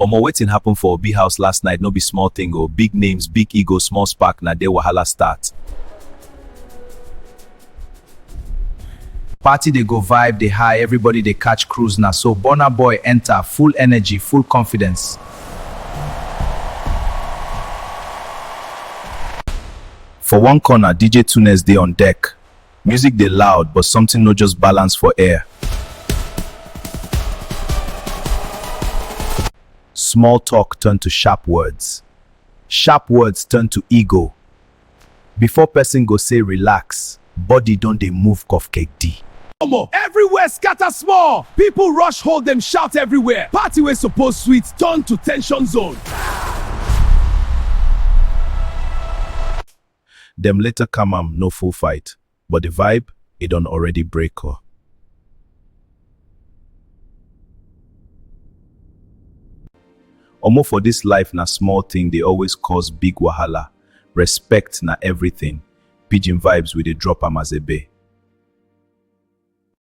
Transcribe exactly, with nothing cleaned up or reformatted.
Omo, wetin happen for Obi house last night no be small thing o. Big names, big ego, small spark, na there wahala start. Party dey go, vibe dey high, everybody dey catch cruise. Na so Burna Boy enter, full energy, full confidence. For one corner, D J Tunes dey on deck. Music dey loud, but something no just balance for air. Small talk turn to sharp words. Sharp words turn to ego. Before person go say relax, body don dey move kof kekdi. Omo, everywhere scatter small. People rush hold dem, shout everywhere. Party wey suppose sweet turn to tension zone. Dem later calm am, no full fight, but the vibe, e don already break o. Omo, for this life, na small thing dey always cause big wahala. Respect na everything. Pidgin vibes, we dey drop am as ebe.